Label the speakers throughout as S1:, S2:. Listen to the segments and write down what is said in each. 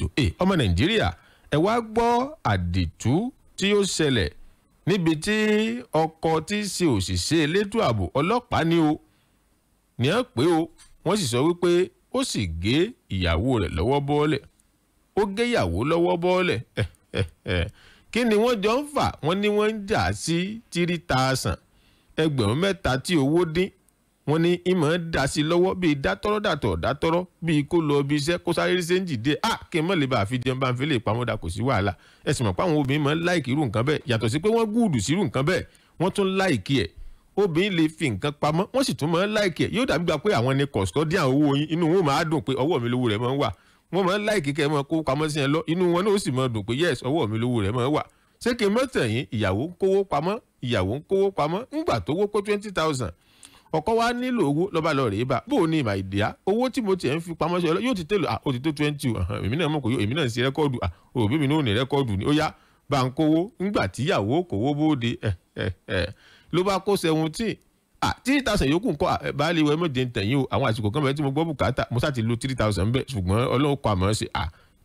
S1: ètò. Ọmọ Nàìjíríà, ẹ wá gbọ́ àdìtú tí ó ṣẹlẹ̀ níbi tí ọkọ tí í ṣe òṣìṣẹ́ elétò ààbò ọlọ́pàá ni o ní ẹ pé o, wọ́n sì sọ wípé ó sì gé ìyàwó rẹ̀ lọ́wọ́ bọ́ọ̀lẹ̀. Ó gé ìyàwó lọ́wọ́ bọ́ọ̀lẹ̀. Kí ni wọ́n jọ ń fà? Wọ́n ní wọ́n ń jà sí 3,000, 3,000 tí owó dín. Wọ́n ní ìmọ̀ ń dà sí lọ́wọ́ bíi dátọ́rọ́ dàtọ̀ dátọ́rọ́, bíi kó lọ bí iṣẹ́ kó sáré ṣéǹjì dé. Kí n mọ̀ lè bá a fi jẹun bá ń fi lè pamọ́ da, kò sí wàhálà. Ẹ sì mọ̀ pé àwọn obìnrin máa ń láìkì irú nǹkan bẹ́ẹ̀. Yàtọ̀ sí pé wọ́n gúùdù sí irú nǹkan bẹ́ẹ̀, wọ́n tún láìkì ẹ̀. Obìnrin lè fi nǹkan pamọ́, wọ́n sì tún máa ń láìkì ẹ̀. Yóò dàbí gbà pé àwọn ni custodian owó yín, inú wọn máa dùn pé ọwọ́ mi lówó rẹ̀ máa ń wà. Wọ́n máa ń láìkì kẹ́ ẹ máa kó pamọ́ sí ẹ lọ, inú wọn náà ó sì máa dùn pé yes, ọwọ́ mi lówó rẹ̀ máa ń wà. Ṣé kí n mọ̀ tẹ̀yìn? Ìyàwó ń kówó pamọ́, ìyàwó ń kówó pamọ́. Ńgbà tó wó pé 20,000, ọkọ wa nílò owó lọ́ba lọ rèé bá. Bó o ní ìmọ̀ ìdíyà owó tí mo tiẹ̀ ń fi pamọ́ sí ọ yóò ti tẹ̀lé, ó ti tó 20. Èmi náà mọ̀ kò yó, èmi náà ń ṣe rẹ́kọ́ọ̀dù, òbí mi náà ò ní rẹ́kọ́ọ̀dù ni. Ó yá, bá ń kówó. Ńgbà tíyàwó kówó bóde, ló bá kó 17. 3,000 yòókù ńkọ́? Baálé wa, ẹ mọ̀ jẹ́ ń tẹ̀yìn o, àwọn àsìkò kan bẹ́ẹ̀ tí mo gbọ́ bùkátà, mo sá ti lo 3,000 bẹ́ẹ̀, ṣùgbọ́n Ọlọ́run kọ àmọ́ ṣe.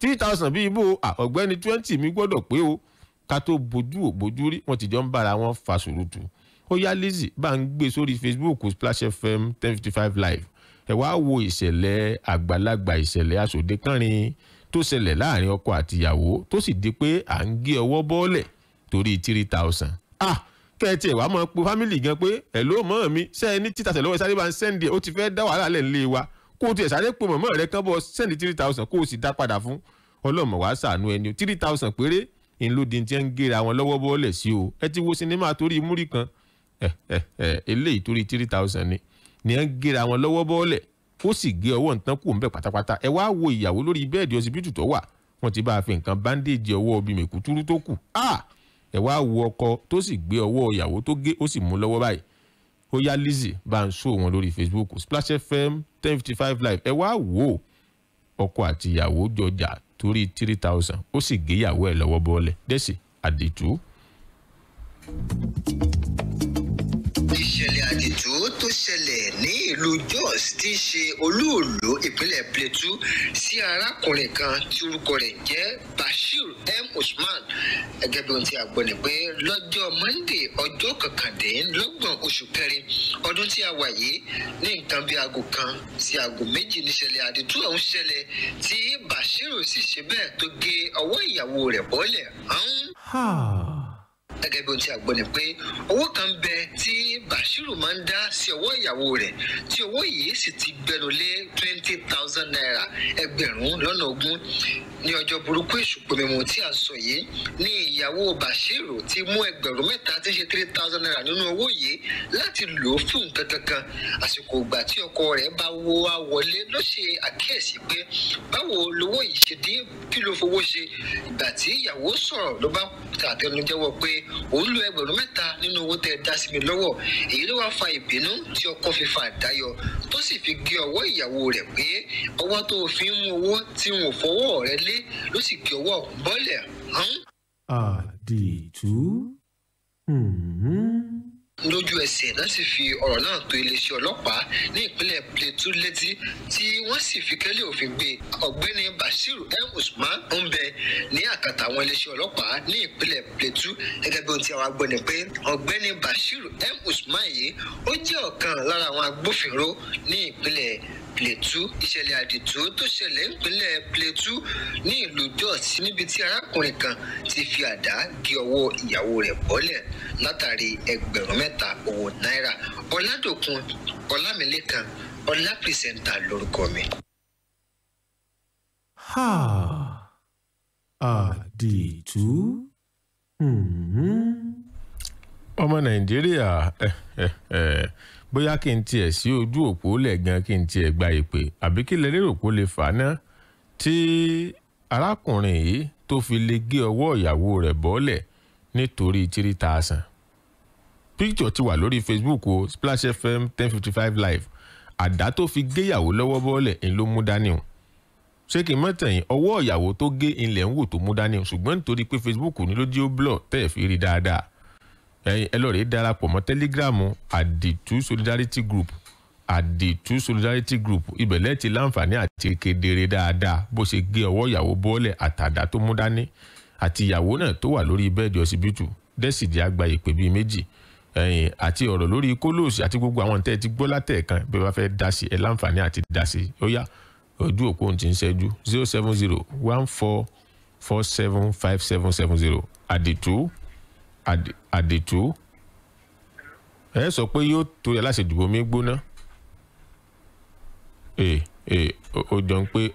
S1: 3,000 bíi ibò, ọ̀gbẹ́ni, 20 mi gbọ́dọ̀ pé o. Ká tó bójú ò bójú rí, wọ́n ti jọ ń bára wọn fa sùrùtù. Ó yá, Lizzy, bá ń gbé sórí Facebook Splash FM 1055 live. Ẹ wá wo ìṣẹ̀lẹ̀ àgbàlagbà, ìṣẹ̀lẹ̀ aṣòde kánrin tó ṣẹlẹ̀ láàrin ọkọ àtìyàwó, tó sì di pé à ń gé ọwọ́ bọ́ọ̀lẹ̀ torí 3,000. Kẹ́ẹ̀tì ẹ̀ wá mọ̀ pé family gan pé ẹ̀ ló mọ̀ mi ṣe é ní 3,000 lọ́wọ́, sáré bá ń send ẹ̀, ó ti fẹ́ dá wàhálà lẹ̀ nílé wa. Kó o tiẹ̀ sáré pé mọ̀mọ́ rẹ kán bọ́ send 3,000, kó o sì dá padà fún ọlọ́mọ wàá sànú ẹni. 3,000 péré ńlódì tí ń géra wọn lọ́wọ́ bọ́ọ̀lẹ̀ sí o. Ẹ ti wo sinimá torí múrí kan, eléyìí torí 3,000 ni ẹ ń géra wọn lọ́wọ́ bọ́ọ̀lẹ̀, ó sì gé ọwọ́ nǹkan kù ńbẹ pátápátá. Ẹ wá wo ìyàwó lórí bẹ́ẹ̀dì ọsibítù tó wà, wọ́n ti bá a fi nǹkan bandage ọwọ́ bíi mèkútúrú tó kù. Ẹ wá wo ọkọ tó sì gbé ọwọ́ ìyàwó tó gé, ó sì mú lọ́wọ́ báyìí. Ó yá, Lizzy, bá ń sọ wọn lórí Facebook Splash FM 1055 live. Ẹ wá wo ọkọ àti ìyàwó jọjà torí 3,000, ó sì gé ìyàwó ẹ̀ lọ́wọ́ bọ́ọ̀lẹ̀. Dẹ́sì àdìtú.
S2: Ìṣẹ̀lẹ̀ àdìtú tó ṣẹlẹ̀ ní ìlú Jos tí í ṣe olúùlú ìpínlẹ̀ Plateau sí arákùnrin kan tí orúkọ rẹ̀ jẹ́ Bashir M. Usman, gẹ́gẹ́ bí ohun tí a gbọ́ ni pé lọ́jọ́ Monday, ọjọ́ 29 oṣù kẹrin ọdún tí a wà yìí, ní nǹkan bí aago 1 sí aago 2 níṣẹ̀lẹ̀ àdìtú ọ̀hún ṣẹlẹ̀, tí Bashir sì ṣe bẹ́ẹ̀ tó gé ọwọ́ ìyàwó rẹ̀ bọ́lẹ̀. Gẹ́gẹ́ bí ohun tí a gbọ́ ni pé owó kan bẹ tí Bashiru máa ń dá sí ọwọ́ ìyàwó rẹ̀, tí owó yìí sì ti gbẹnu lé ₦20,000, 20,000. Ní ọjọ́ burúkú èṣù pèmímù tí a sọ yìí ní ìyàwó Bashiru ti mú 3,000 tí ń ṣe ₦3,000 nínú owó yìí láti lò ó fún nǹkan kankan. Àsìkò ìgbà tí ọkọ rẹ̀ bá wó wá wọlé ló ṣe àkíyèsí pé báwo lowó yìí ṣe dín, kí ló fowó ṣe? Ìgbà tí ìyàwó sọ̀rọ̀ ló bá tàtẹnujẹ́wọ́ pé òun lo 3,000 nínú owó tẹ́ ẹ dá sí mi lọ́wọ́. Èyí ló wá fa ìbínú tí ọkọ fi fa àdáyọ, tó sì fi gé ọwọ́ ìyàwó rẹ̀ pé ọwọ́ tó fi ń mú owó tí wọn ò fọwọ́ rẹ̀ lé, ló sì gé ọwọ́ bọ́lẹ̀ hàn.
S3: Àdìtú.
S2: Lójú ẹsẹ̀ náà sì fi ọ̀rọ̀ náà tó iléeṣẹ́ ọlọ́pàá ní ìpínlẹ̀ Plateau létí, tí wọ́n sì fi kẹ́lẹ́ òfin gbé ọ̀gbẹ́ni Bashiru M. Usman, ń bẹ ní àkàtà àwọn iléeṣẹ́ ọlọ́pàá ní ìpínlẹ̀ Plateau. Gẹ́gẹ́ bí ohun tí àwa gbọ́ ni pé ọ̀gbẹ́ni Bashiru M. Usman yìí, ó jẹ́ ọ̀kan lára àwọn agbófinró ní ìpínlẹ̀ Plateau. Ìṣẹ̀lẹ̀ àdìtú tó ṣẹlẹ̀ nípínlẹ̀ Plateau ní ìlú Jos, níbi tí arákùnrin kan ti fi àdá gé ọwọ́ ìyàwó rẹ̀ bọ́lẹ̀ látàrí 3,000 owó náírà. Ọ̀làdòkun Ọlámilẹ́kan Ọlá presenter lórúkọ mi.
S3: Ha, àdìtú.
S1: Ọmọ Nàìjíríà, bóyá kí n tiẹ̀ sí ojú òpó lẹ̀ gan, kí n tiẹ̀ gba ìpè, àbí kí lẹ lérò pé ó lè fà á ná tí arákùnrin yìí tó fi lè gé ọwọ́ ìyàwó rẹ̀ bọ́lẹ̀ nítorí 3,000? Picture ti wà lórí Facebook o, Splash FM 1055 live. Àdá tó fi géyàwó lọ́wọ́ bọ́ọ̀lẹ̀ ń ló mú dání o. Ṣé kí n mọ̀ tẹ̀yìn? Ọwọ́ ìyàwó tó gé ilẹ̀ ń wò tó mú dání o, ṣùgbọ́n nítorí pé Facebook ní ló jẹ́ ó blur tẹ́ ẹ̀ fi rí dáadáa. Ẹ̀yin ẹ lọ́ọ́ rèé darapọ̀ mọ́ Telegram Àdìtú Solidarity Group. Àdìtú Solidarity Group. Ibẹ̀lẹ̀ ti láǹfààní àti kedere dáadáa bó ṣe gé ọwọ́ ìyàwó bọ́ọ̀lẹ̀ àtàdá tó mú dání àti ìyàwó náà tó wà lórí bẹ́ẹ̀dì ọsibítù. Dẹ́sìdì àgbà ìpè bíi méjì ẹ̀yìn àti ọ̀rọ̀ lórí kólóòsì àti gbogbo àwọn tẹ́ ẹ ti gbọ́ látẹ̀ẹ̀kan. Bí wọ́n fẹ́ dá sí ẹ láǹfààní àti dá sí. Ó yá, ojú òpó ti ń ṣẹ́jú 07014475770. Àdìtú, Àdìtú, ẹ sọ pé yóò torí aláṣejù bomi gbóná. Ó jọ ń pé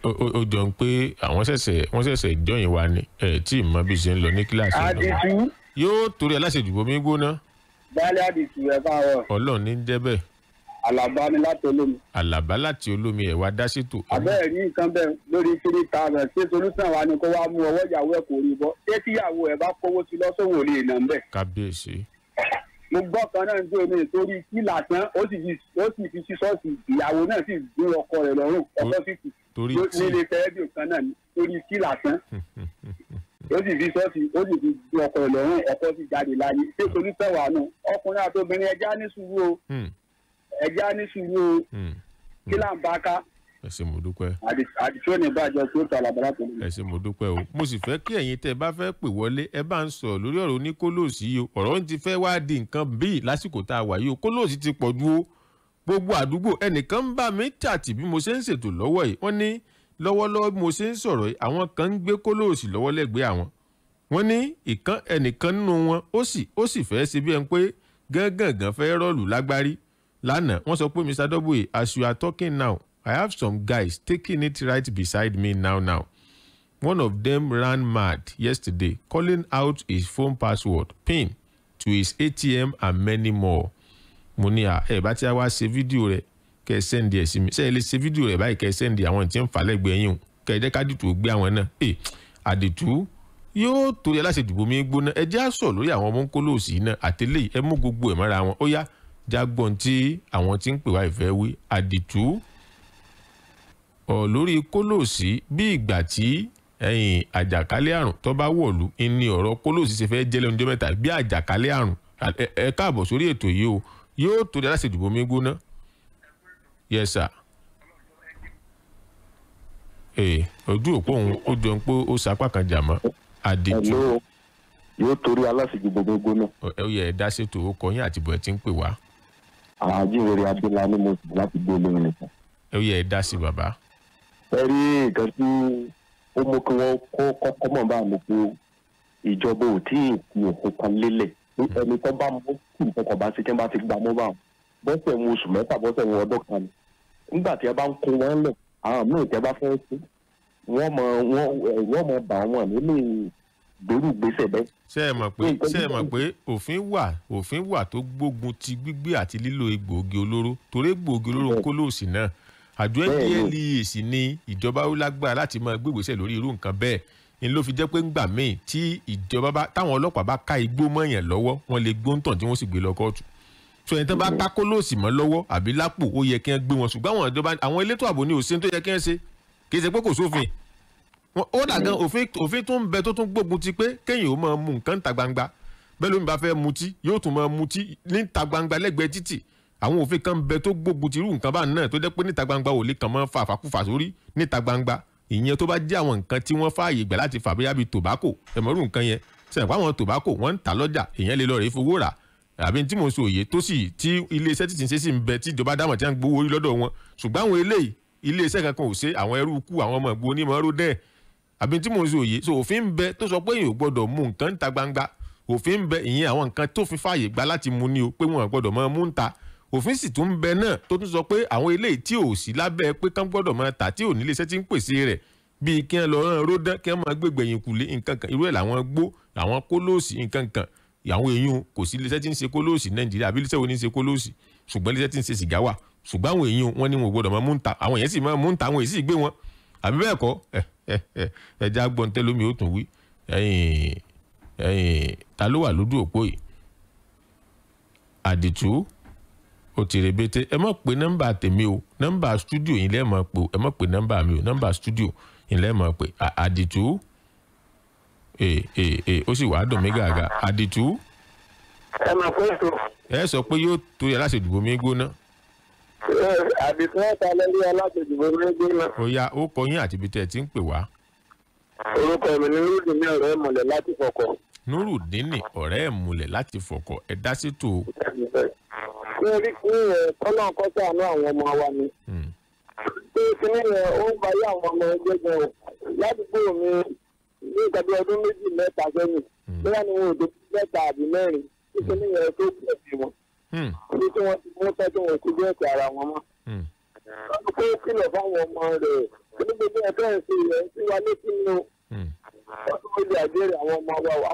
S1: ó jọ ń pé àwọn ṣẹ̀ṣẹ̀ wọ́n ṣẹ̀ṣẹ̀ jọyìn wa ni ẹ tí ì mọ bí ṣe ń lọ ní kíláàsì.
S4: Àdìtú
S1: yóò torí aláṣejù bomi gbóná.
S4: Baálé Àdìtú, ẹ bá wọ.
S1: Ọlọ́run ní jẹ́ bẹ́ẹ̀.
S4: Àlàbá ni láti Olómi.
S1: Àlàbá láti Olómi, ẹ̀ wá dá sétò.
S4: Àbẹ́ẹ̀ rí nǹkan bẹ́ẹ̀ lórí 3,000. Ṣé solúsàn wa ni kó wá mú ọwọ́ ìyàwó ẹ̀ kò rí bọ́? Ṣé tíyàwó ẹ̀ bá kówó sí lọ́sọ̀wò lè nà ń bẹ̀?
S1: Kábíyèsí.
S4: Mo gbọ́ kan náà ń dé omi ìtorí kí làtán, ó sì fi sí ṣọ́ọ̀ṣì, ìyàwó náà sì gún ọkọ rẹ̀ lọ́rùn, ọkọ sì kù nílé tẹ́lẹ̀dì kan náà torí kí làtán, ó sì fi ṣọ́ọ̀ṣì, ó sì fi gún ọkọ rẹ̀ lọ́rùn, ọkọ sì jáde láyé. Ṣé solúsàn wà nù? Ọkùnrin àti obìnrin, ẹja ní sùúrù o, ẹja ní sùúrù o, kí là ń bá ká.
S1: Ẹ ṣé, mo dúpẹ́.
S4: Àdìsó ní ìbàjẹ́ tó tọ́ àlàbàrà tó lè.
S1: Ẹ ṣé, mo dúpẹ́ o. Mo sì fẹ́ kí ẹ̀yin tẹ́ ẹ bá fẹ́ pè wọlé, ẹ bá ń sọ̀rọ̀ lórí ọ̀rọ̀ oníkólóòsì yìí o. Ọ̀rọ̀ ń ti fẹ́ wá di nǹkan bíi lásìkò tá a wà yìí o. Kólóòsì ti pọ̀ ju o. Gbogbo àdúgbò ẹnìkan ń bá mi tàtì bí mo ṣe ń ṣètò lọ́wọ́ yìí. Wọ́n ní lọ́wọ́lọ́wọ́ bí mo ṣe ń sọ̀rọ̀ yìí, àwọn kan ń gbé kólóòsì lọ́wọ́ lẹ́gbẹ̀ẹ́ àwọn. Wọ́n ní ìkan ẹnìkan nínú wọn ó sì fẹ́ ṣe bí ẹn pé gángangan fẹ́ rọ́ọ̀lù lágbárí lánàá. Wọ́n sọ pé Mr. W, as you are talking now, I have some guys taking it right beside me now now. One of them ran mad yesterday, calling out his phone password, PIN to his ATM and many more. Mo ní à ẹ bá tí a wá ṣe fídíò rẹ̀ kẹ́ ẹ send ẹ̀ sí mi. Ṣé ẹ lè ṣe fídíò rẹ̀ báyìí kẹ́ ẹ send àwọn tí ń fà lẹ́gbẹ̀ẹ́ yín o? Kẹ́ ẹ jẹ́ kádìtú gbé àwọn náà. Ẹ Àdìtú yóò torí aláṣejù bomi gbóná. Ẹ jẹ́ á sọ̀rọ̀ lórí àwọn ọmọ ńkólóòsì náà àtẹlẹ́yìn, ẹ mú gbogbo ẹ̀ mọ́ra wọn. Ó yá, jágbọ́n tí àwọn tí ń pè wá ìfẹ́ wí. Àdìtú, ọ̀ lórí kólóòsì, bí ìgbà tí ẹ̀yìn àjàkálẹ̀ àrùn tó bá wọ̀lú ní ọ̀rọ̀ kólóòsì ṣe fẹ́ jẹ́ lẹ́nu ọjọ́ mẹ́ta bí àjàkálẹ̀ àrùn. Ẹ káàbọ̀ sórí ètò yìí o. Yóò torí aláṣejù bomi gbóná. Yes sir. Ojú òpó òun ó jọ pé ó sapá kan jà mọ́. Àdìtú
S5: yóò torí aláṣejù bomi gbóná.
S1: Ẹ yẹ ẹ dá ṣètò, ó kọ yín àti bọ̀ ẹ ti ń pè wá.
S5: Àjíǹrere Adéla ni mo sì láti gbé olórin nìkan.
S1: Ẹ yẹ ẹ dá sí bàbá.
S5: Ẹ rí nǹkan tí ó mú kí wọ́n kó kọ́kọ́ mọ̀ bá mi pé ìjọba ò tí ì fi òfin kan lélẹ̀ pé ẹni tó bá mú kí nǹkan kan bá ṣe kí wọ́n bá ti gbà mọ́ bá wọn bọ́sẹ̀ wọn oṣù mẹ́fà, bọ́sẹ̀ wọn ọdún kan ni. Nígbà tí ẹ bá ń kó wọn lẹ̀, àwọn míì tẹ́ bá fẹ́ sí wọ́n mọ wọ́n mọ bà wọ́n nílé gbèrú gbèsè bẹ́ẹ̀.
S1: Ṣé ẹ mọ̀ pé ṣé ẹ mọ̀ pé òfin wà tó gbógun ti gbígbé àti lílo egbòogi olóró, torí egbòogi olóró kólóòsì náà, àjọ NDLEA sì ní ìjọba ó lágbára láti máa gbégbèsè lórí irú nǹkan bẹ́ẹ̀. Ni ló fi jẹ́ pé ńgbà míì tí ìjọba bá táwọn ọlọ́pàá bá ká igbó mọ́yàn lọ́wọ́, wọ́n lè gbóǹtàn tí wọ́n sì gbé lọ kóòtù. So ẹni tó bá ká kólóòsì mọ́ lọ́wọ́ àbí lápò, ó yẹ kí wọ́n gbé wọn. Ṣùgbọ́n àwọn ìjọba, àwọn elétò ààbò ní òsín tó yẹ kí wọ́n ṣe. Kì í ṣe pé kò sófin ó dà gan, òfin tó ń bẹ tó tún gbógun ti pé kéèyàn ó máa mu nǹkan ta gbangba. Bẹ́ẹ̀ lómi bá fẹ́ mutí, yóò tún máa mutí níta gbangba lẹ́gbẹ̀ẹ́ títì. Àwọn òfin kan bẹ tó gbógun ti irú nǹkan bá náà tó jẹ́ pé níta gbangba ò lè kàn máa fa àfàkúfà sórí níta gbangba. Ìyẹn tó bá jẹ́ àwọn nǹkan tí wọ́n fààyè gbà láti fà, bóyá bíi tobacco, ẹ̀mọ́rú nǹkan yẹn sẹ̀yìn pé àwọn tobacco wọ́n ń tà lọ́jà, èèyàn lè lọ rèé fowó rà, àbí tí mò ń sọ òye tó sì tí iléeṣẹ́ títí ń ṣe sì ń bẹ tí ìjọba dámọ̀ tí wọ́n ń gbowó orí lọ́dọ̀ wọn. Ṣùgbọ́n àwọn eléyìí, iléeṣẹ́ kankan ò ṣe, àwọn ẹrú kú, àwọn ọmọ ìgbó onímọ̀ ọ̀rọ̀ dẹ́, àbí tí mò ń sọ òye. So òfin ń bẹ tó sọ pé èèyàn ò gbọ́dọ̀ mú nǹkan ń ta gbangba. Òfin ń bẹ, ìyẹn àwọn nǹkan tó fi fààyè gbà láti mú ni o, pé wọn ò gbọ́dọ̀ máa mú ń ta. Òfin sì tún ń bẹ náà tó tún sọ pé àwọn eléyìí tí ò sí lábẹ́ pé kán gbọ́dọ̀ máa tà, tí ò ní iléeṣẹ́ tí ń pèsè rẹ̀, bíi kí wọ́n lọ rán ródán, kí wọ́n máa gbégbé kùlé nǹkan kan, irú ẹ̀ làwọn gbó, làwọn kólóòsì nǹkan kan. Àwọn èèyàn kò sí iléeṣẹ́ tí ń ṣe kólóòsì Nàìjíríà, àbí iléeṣẹ́ wo ní ń ṣe kólóòsì? Ṣùgbọ́n iléeṣẹ́ tí ń ṣe sìgá wà. Ṣùgbọ́n àwọn èèyàn wọn ni wọn ò gbọ́dọ̀ máa mú ń ta, àwọn èèyàn sì máa mú ń ta, àwọn èèyàn sì gbé wọn, àbí bẹ́ẹ̀ kọ́? Ẹ ẹ ẹ ẹja gbọ́n tẹ́lómi ó tún wí. Ẹ̀yìn ẹ̀yìn, ta ló wà lójú òpó yìí? Àdìtú ó ti rebete. Ẹ má pe nọ́mbà tèmi o, nọ́mbà studio yìí lẹ́ẹ̀ máa pè o. Ẹ má pe nọ́mbà mi o, nọ́mbà studio yìí lẹ́ẹ̀ máa pè. Àdìtú, ee ee ee, ó sì wàá dùn mí gàgà. Àdìtú.
S4: Ẹ máa pé ètò.
S1: Ẹ sọ pé yóò torí aláṣejù bomi gbóná.
S4: Àdìsí ẹ̀ta lórí aláṣẹjù lórí náà.
S1: Ó yá, ó kọ yín àti ibi tẹ́ ẹ ti ń pè wá.
S4: Orúkọ mi ni Rúdù ní ọ̀rẹ́ ìmọ̀lẹ̀ láti fọkọ̀.
S1: Nurudeen ọ̀rẹ́ ìmùlẹ̀ láti fọkọ̀, ẹ dá sí tò.
S4: Ní orí kìíní yẹn, kọ́nà kọ́sà àánú àwọn ọmọ wa ni. Pé kìíní yẹn ó ń bayé àwọn ọmọ ẹgbẹ́ gan o. Ládùúgbò mi ní nǹkan bí ọdún 2 mẹ́ta sẹ́yìn. Bóyá ni wọn ò tó 3 àbí 4. Kí kìíní yẹn tó pọ̀ sí wọn. Ibi tí wọ́n ti mú tọ́jú wọn kú bí ẹ̀sẹ̀ ara wọn mọ́. Wọ́n kó kìlọ̀ fáwọn ọmọ rẹ̀. Ní gbogbo ẹ̀fẹ́ ìṣe rẹ̀ ń sí wa létí ni o. Wọ́n tún lè àjẹrè àwọn ọmọ wa.